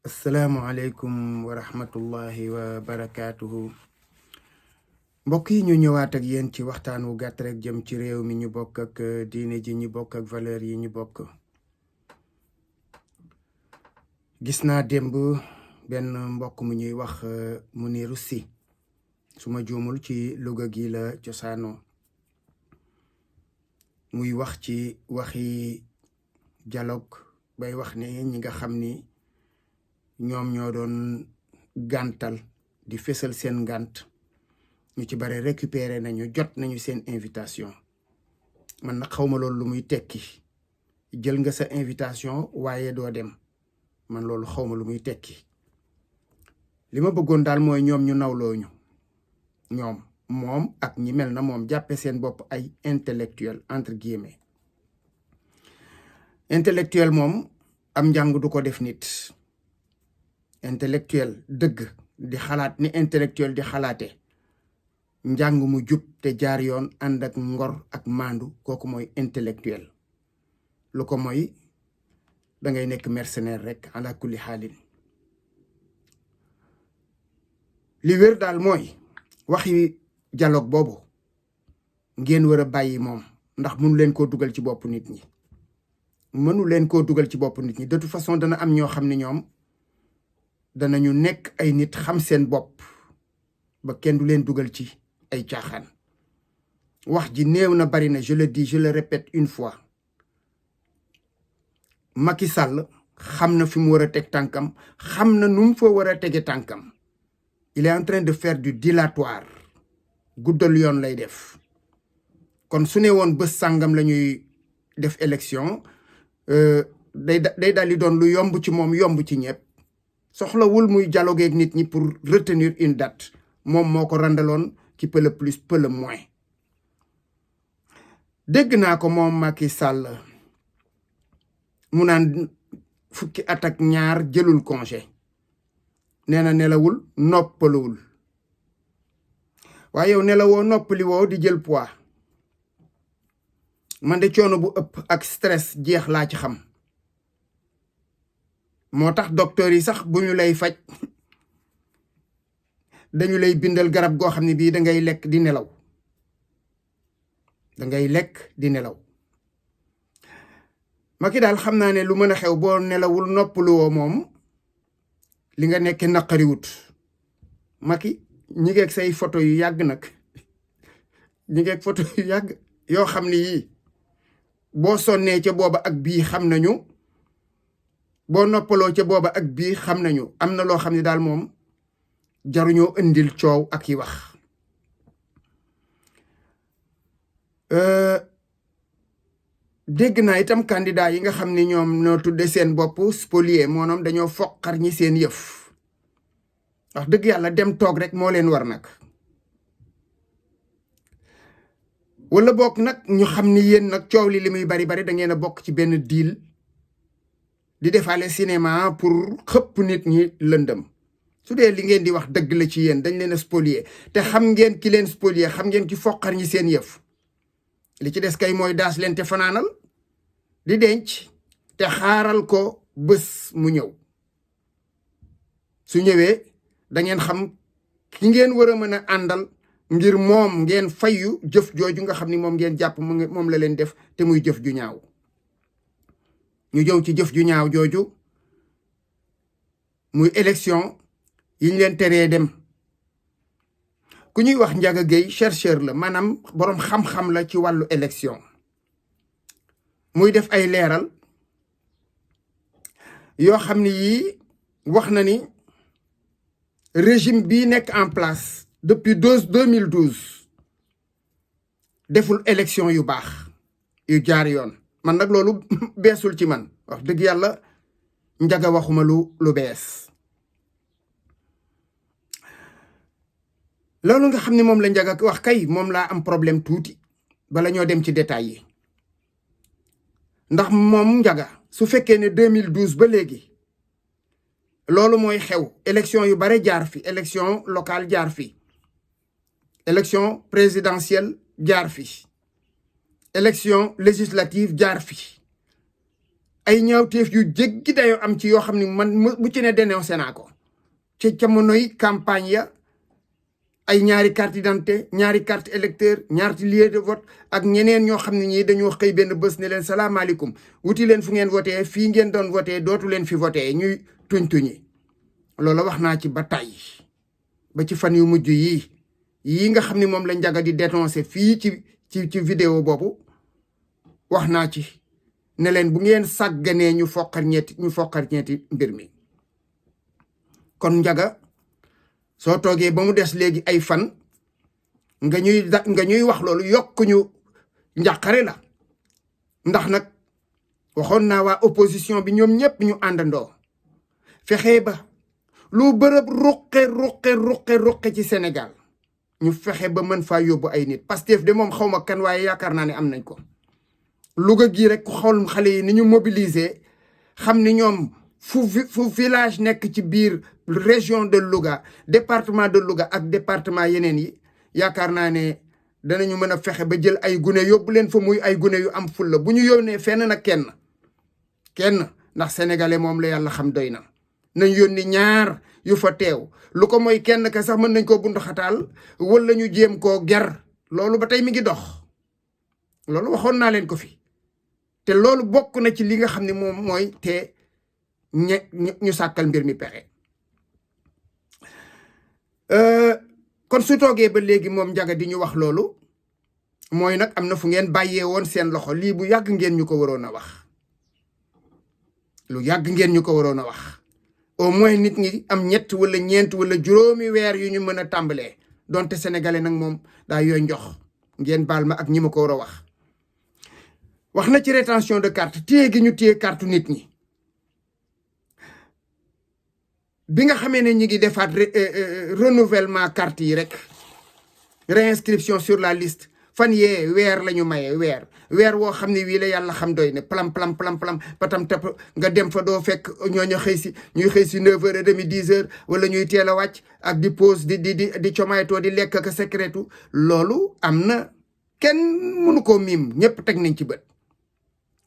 asalaamualeykum wa rahmatullahi wa barakaatuhu. mbokk yi ñu ñëwaat ak yéen ci waxtaan wu gàtt rek jëm ci réew mi ñu bokk ak diine ji ñu bokk ak valeur yi ñu bokk. gis naa démb benn mbokk mu ñuy wax Muniru Si, su ma juumul ci Louga gi la cosaanoo, muy wax ci waxi dialogue bay wax ne ñi nga xam ni ñoom ñoo doon gàntal di fésal seen ngànt ñu ci bare récupéré nañu, jot nañu seen invitation. man nag xawma loolu lu muy tekki, jël nga sa invitation waaye doo dem, man loolu xawma lu muy tekki. li ma bëggoon daal mooy ñoom ñu nawloo ñu, ñoom moom ak ñi mel na moom, jàppe seen bopp ay intellectuel entre guillemets. intellectuel moom am njàng du ko def nit. intellectuel dëgg di xalaat ni intellectuel di xalaate, njàng mu jub te jaar yoon ànd ak ngor ak maandu, kooku mooy intellectuel. lu ko mooy da ngay nekk mercenaire rek ala kulli xaalin. li wér daal mooy waxi dialogue boobu ngeen war a bàyyi moom, ndax mënu leen koo dugal ci bopp nit ñi. mënu leen koo dugal ci bopp nit ñi. de toute façon dana am ñoo xam ne ñoom danañu nekk ay nit xam seen bopp ba kenn du leen dugal ci ay caaxaan. wax ji néew na bari na, je le dis, je le répète une fois. Macky Sall xam na fi mu war a teg tànkam, xam na nu mu fa war a tege tànkam. il est en train de faire du dilatoire, guddal yoon lay def. kon su ne woon bés sàngam la ñuy def élection, day daal di doon lu yomb ci moom, yomb ci ñëpp. soxlawul muy dialoguer ak nit ñi pour retenir une date. moom moo ko randaloon qui peut le plus peut le moins. dégg naa ko moom Macky Sall mu naan fukki at ak ñaar jëlul congé, nee na nelawul noppaluwul. waaye yow nelawoo noppali woo di jël poids. man de coono bu ëpp ak stress jeex laa ci xam. moo tax docteur yi sax bu ñu lay faj dañu lay bindal garab goo xam ne bii da ngay lekk di nelaw. da ngay lekk di nelaw. Macky daal xam naa ne lu mën a xew boo nelawul noppaluwoo moom li nga nekk naqariwut. Macky ñi ngeeg say photo yu yàgg nag, ñi ngeeg photo yu yàgg yoo xam ne yii boo sonnee ca booba ak bii xam nañu, boo noppaloo ca booba ak bii xam nañu. am na loo xam ne daal moom jaruñoo indil coow ak yi wax. dégg naa itam candidat yi nga xam ne ñoom ñoo tudde seen bopp spolié, moonoom dañoo foqar ñi seen yëf. wax dëgg yàlla dem toog rek moo leen war nag. wala bokk nag ñu xam ni yéen nag coow li muy bari bari da ngeen a bokk ci benn deal di defaale cinéma pour xëpp nit ñi lëndëm. su dee li ngeen di wax dëgg la ci yéen, dañ leen a spolié te xam ngeen ki leen spolié, xam ngeen ki foqar ñi seen yëf. li ci des kay mooy daas leen te fanaanal di denc te xaaral ko bés mu ñëw. su ñëwee da ngeen xam ki ngeen war a mën a àndal ngir moom ngeen fayu jëf jooju nga xam ni moom ngeen jàpp moom la leen def te muy jëf ju ñaaw. ñu jëw ci jëf ju ñaaw jooju muy élection yiñ leen teree dem. ku ñuy wax Ndiaga Gueye chercheur la, maanaam boroom xam-xam la ci wàllu élection. muy def ay leeral yoo xam ni yii wax na ni régime bii nekk en place depuis 2012 deful élection yu baax yu jaar yoon. man nag loolu beesul ci man, wax dëgg yàlla Ndiaga waxuma lu bees. loolu nga xam ne moom la Ndiaga wax kay moom laa am problème tuuti bala ñoo dem ci détails yi. ndax moom Ndiaga su fekkee ne 2012 ba léegi loolu mooy xew, élection yu bare jaar fi, élection locale jaar fi, élection présidentielle jaar fi, élection législative jaar fi, ay ñaawteef yu jéggi dayoo am ci yoo xam ne man bu ci ne dénoncé naa ko ci jamonoy campagne ya ay ñaari carte d'identité ñaari carte électeur ñaari lieu de vote ak ñeneen ñoo xam ne ñii dañoo xëy benn bés ne leen salaamaaleykum wuti leen fu ngeen voté fii ngeen doon voté dootu leen fi voté ñuy tuñ-tuñi loolu wax naa ci ba tàyyi ba ci fan yu mujj yii nga xam ne moom la Ndiaga di dénoncé fii ci vidéo boobu wax naa ci ne leen bu ngeen sàgganee ñu foqar ñeeti mbir mi kon Ndiaga soo toogee ba mu des léegi ay fan nga ñuy wax loolu yokk ñu njàqare la ndax nag waxoon naa waa opposition bi ñoom ñëpp ñu àndandoo fexe ba lu bërëb ruqe ci Sénégal ñu fexe ba mën faa yóbbu ay nit Pastef de moom xawma kan waaye yaakaar naa ne am nañ ko Louga gii rek ku xool xale yi ni ñu mobiliser xam ni ñoom fu village nekk ci biir région de Louga département de Louga ak département yeneen yi yaakaar naa ne danañu mën a fexe ba jël ay gune yóbbu leen fa muy ay gune yu am fulla bu ñu yónnee fenn nag kenn ndax sénégalais moom la yàlla xam doy na nañ yónni ñaar yu fa teew lu ko mooy kenn ka sax mën nañ koo bundu xataal wala ñu jéem koo ger loolu ba tey mi ngi dox loolu waxoon naa leen ko fi te loolu bokk na ci li nga xam ne moom mooy te ñu sàkkal mbir mi pexe kon su toogee ba léegi moom Ndiaga di ñu wax loolu mooy nag am na fu ngeen bàyyee woon seen loxo lii bu yàgg ngeen ñu ko waroon a wax lu yàgg ngeen ñu ko waroon a wax au moins nit ñi am ñett wala ñeent wala juróomi weer yu ñu mën a tàmbalee donte sénégalais nag moom daa yooy njox ngeen baal ma ak ñi ma ko war a wax na ci rétention de carte téye gi ñu téye carte nit ñi bi nga xamee ne ñi ngi defaat renouvellement carte yi rek réinscription sur la liste fan yee weer la ñu maye weer woo xam ne wii la yàlla xam doy ne plam patam tap nga dem fa doo fekk ñooñu ñuy xëy si 9h30 10h wala ñuy teel a wàcc ak di pause di comaytoo di lekk ak secretu loolu am na kenn mënu koo miim ñëpp teg nañ ci bët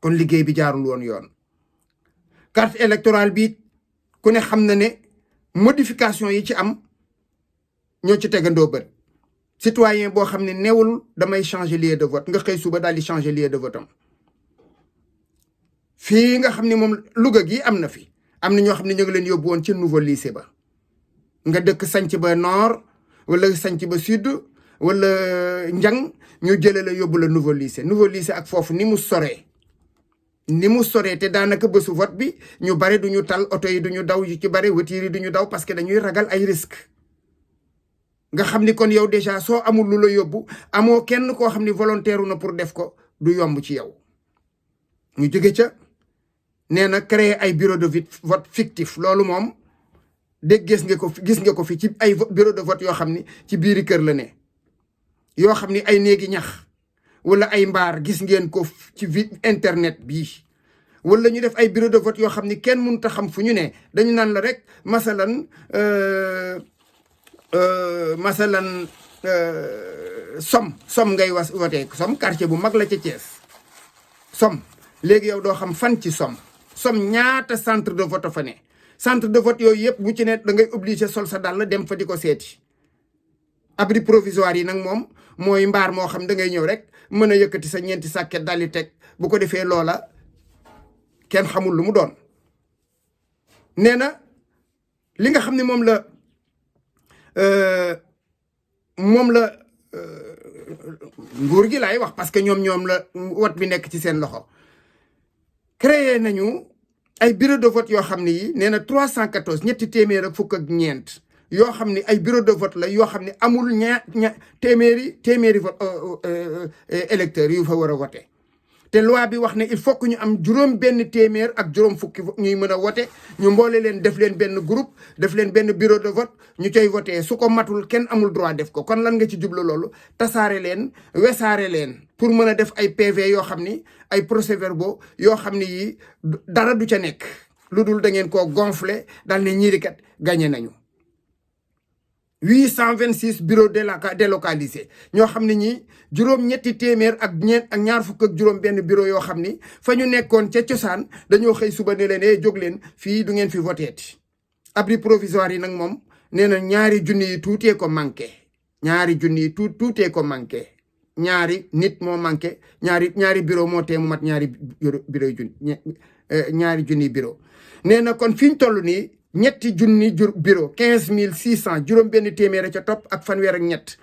kon liggéey bi jaarul woon yoon carte électorale bi ku ne xam na ne modification yi ci am ñoo ci tegandoo bët citoyen boo xam ne newul damay changer lieu de vote nga xëy suba daal di changer lieu de vote am fii nga xam ne moom Louga gi am na fi am na ñoo xam ne ñu ngi leen yóbbu woon ci nouveau lycée ba nga dëkk sanc ba nord wala sanc ba sud wala njang ñu jële la yóbbu la nouveau lycée ak foofu ni mu soree te daanaka bésu vote bi ñu bare duñu tal oto yi duñu daw yu ci bare voiture yi duñu daw parce que dañuy ragal ay risque nga xam ni kon yow déjà soo amul lu la yóbbu amoo kenn koo xam ni volontaire na pour def ko du yomb ci yow ñu jóge ca nee na créer ay bureau de vote fictif loolu moom dégg gis nga ko fi ci ay bureau de vote yoo xam ni ci biiri kër la ne yoo xam ni ay néegi ñax wala ay mbaar gis ngeen ko ci internet bii wala ñu def ay bureau de vote yoo xam ni kenn mënut a xam fu ñu ne dañu naan la rek masalan som ngay wote som quartier bu mag la ca Thiès som léegi yow doo xam fan ci som ñaata centre de vote fa ne centre de vote yooyu yëpp bu ci ne da ngay obligé sol sa dàll dem fa di ko seeti abri provisoire yi nag moom mooy mbaar moo xam da ngay ñëw rek mën a yëkkati sa ñeenti sàkket daal di teg bu ko defee loola kenn xamul lu mu doon nee na li nga xam ne moom la nguur gi laay wax parce que ñoom la vote bi nekk ci seen loxo créé nañu ay bureau de vote yoo xam ne yi nee na 314 ñetti téeméer ak fukk ak ñeent yoo xam ne ay bureau de vote la yoo xam ne amul téeméeri vote électeurs yu fa war a voté te loi bi wax ne il faut que ñu am juróom benn téeméer ak juróom fukki ñuy mën a voté ñu mboole leen def leen benn groupe def leen benn bureau de vote ñu coy voté su ko matul kenn amul droit def ko kon lan nga ci jublu loolu tasaare leen wesaare leen pour mën a def ay PV yoo xam ni ay procès-verbaux yoo xam ni yi dara du ca nekk lu dul da ngeen koo gonflé daal ne ñiiri kat gagné nañu 826 bureaux délocalisés ñoo xam ne ñi juróom-ñetti téeméer ak ñaar fukk ak juróom benn bureau yoo xam ni fa ñu nekkoon ca cosaan dañoo xëy suba ne leen jóg leen fii du ngeen fi voteeti abri provisoire yi nag moom nee na ñaari junni yi tuutee ko manqué ñaari junni yi tuutee ko manqué ñaari nit moo manqué ñaari bureau moo tee mu mat ñaari bureau ñaari junni bureau nee na kon fi ñu toll nii ñetti junni bureau 15600 juróom benn téeméer ca topp ak fanweer ak ñett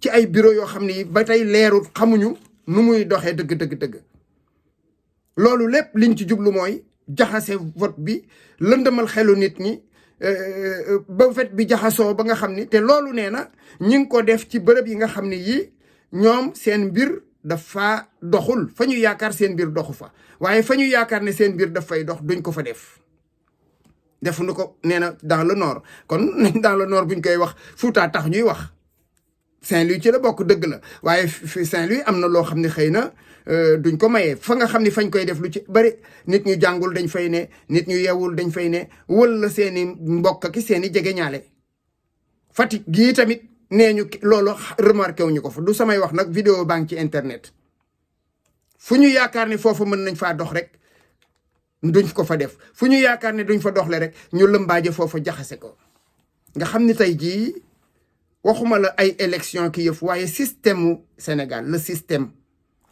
ci ay bureau yoo xam ni ba tey leerul xamuñu nu muy doxee dëgg. loolu lépp liñ ci jublu mooy jaxase vote bi lëndëmal xelu nit ñi ba vote bi jaxasoo ba nga xam ni te loolu nee na ñi ngi ko def ci bërëb yi nga xam ni yi ñoom seen mbir dafa doxul fa ñu yaakaar seen mbir doxu fa waaye fa ñu yaakaar ne seen mbir daf fay dox duñ ko fa defuñu ko nee na dans le nord kon dans le nord buñ koy wax Fuuta tax ñuy wax Saint-Louis ci la bokk dëgg la waaye fi Saint-Louis am na loo xam ne xëy na duñ ko mayee fa nga xam ne fañ koy def lu ci bari nit ñu jàngul dañ fay ne nit ñu yewul dañ fay ne wala seeni mbokk ki seeni jege ñaale Fatick gii tamit nee ñu loolu remarqué wuñu ko fa du samay wax nag vidéo baa ngi ci internet fu ñu yaakaar ne foofu mën nañ faa dox rek duñ ko fa def fu ñu yaakaar ne duñ fa doxle rek ñu lëmbaaje foofu jaxase ko nga xam ni tey jii waxuma la ay élection ki yëf waaye système mu Sénégal le système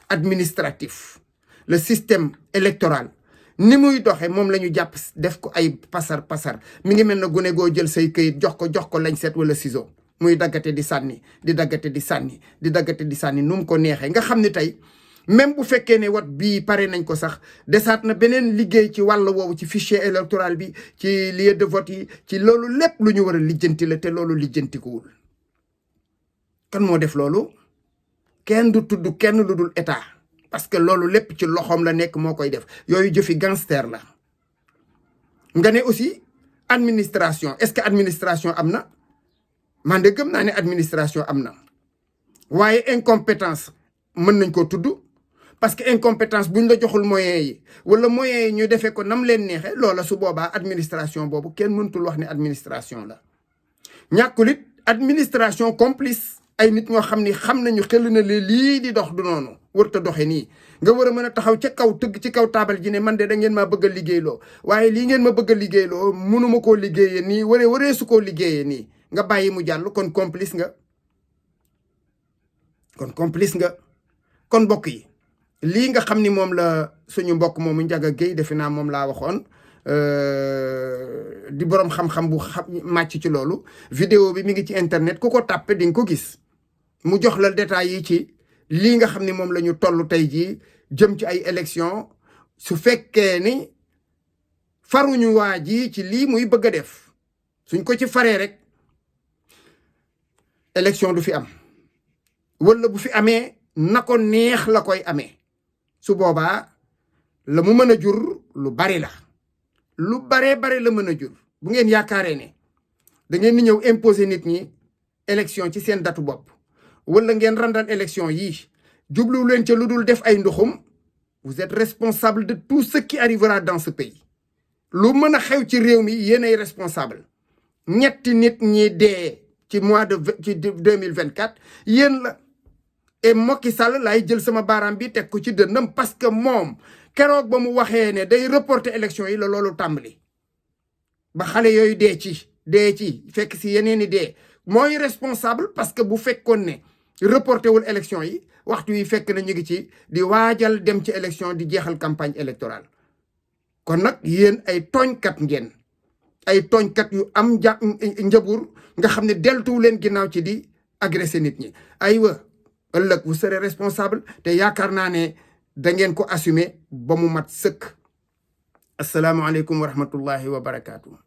administratif le système électoral ni muy doxe moom la ñu jàpp def ko ay pasar mi ngi mel na gune goo jël say këyit jox ko lañ set wala ciseau muy daggate di sànni di daggate di sànni nu mu ko neexee nga xam ni tey même bu fekkee ne wat bii pare nañ ko sax desaat na beneen liggéey ci wàll woowu ci fichier électoral bi ci lieu de vote yi ci loolu lépp lu ñu war a lijjanti la te loolu lijjantikuwul kan moo def loolu kenn du tudd kenn lu dul état parce que loolu lépp ci loxoom la nekk moo koy def yooyu jëfi gangster la nga ne aussi administration est-ce que administration am na man de gëm naa ne administration am na waaye incompétence mën nañ koo tudd parce que incompétence buñ la joxul moyens yi wala moyens yi ñu defee ko nam leen neexe loola su boobaa administration boobu kenn mënutul wax ne administration la ñàkkul it administration complice ay nit ñoo xam ni xam nañu xel na lii di dox du noonu warut a doxe nii nga war a mën a taxaw ca kaw tëgg ci kaw taabal ji ne man de da ngeen maa bëgg a liggéeyloo waaye lii ngeen ma bëgg a liggéeyloo mënuma koo liggéeyee nii waree su koo liggéeyee nii nga bàyyi mu jàll kon complice nga kon mbokk yi lii nga xam ni moom la suñu mbokk moomu Ndiaga Gueye defe naa moom laa waxoon di boroom xam-xam bu màcc ci loolu vidéo bi mi ngi ci internet ku ko tàppe di nga ko gis mu jox la détails yi ci lii nga xam ni moom la ñu toll tey jii jëm ci ay élection su fekkee ni faruñu waa ji ci lii muy bëgg a def suñ ko ci faree rek élection du fi am wala bu fi amee na ko neex la koy amee su boobaa la mu mën a jur lu bari la lu baree bare la mën a jur bu ngeen yaakaaree ne da ngeen di ñëw imposer nit ñi élection ci seen datu bopp wala ngeen randal élection yii jublu leen ca lu dul def ay nduxum vous êtes responsable de tout ce qui arrivera dans ce pays lu mën a xew ci réew mi yéen ay responsable ñetti nit ñi dee ci mois de ci 2024 yéen la et Macky Sall laay jël sama baaraam bi teg ko ci dënnam parce que moom keroog ba mu waxee ne day reporter élection yi la loolu tàmbali ba xale yooyu dee ci fekk si yeneen i dee mooy responsable parce que bu fekkoon ne reporté wul élection yi waxtu yi fekk na ñu ngi ci di waajal dem ci élection di jeexal campagne électorale kon nag yéen ay tooñkat ngeen ay tooñkat yu am njabur nga xam ne deltuwu leen ginnaaw ci di agressé nit ñi aywa ëllëg vous serez responsable te yaakaar naa ne da ngeen ko assumer ba mu mat sëkk asalaamaaleykum wa rahmatullahi wa barakaatu.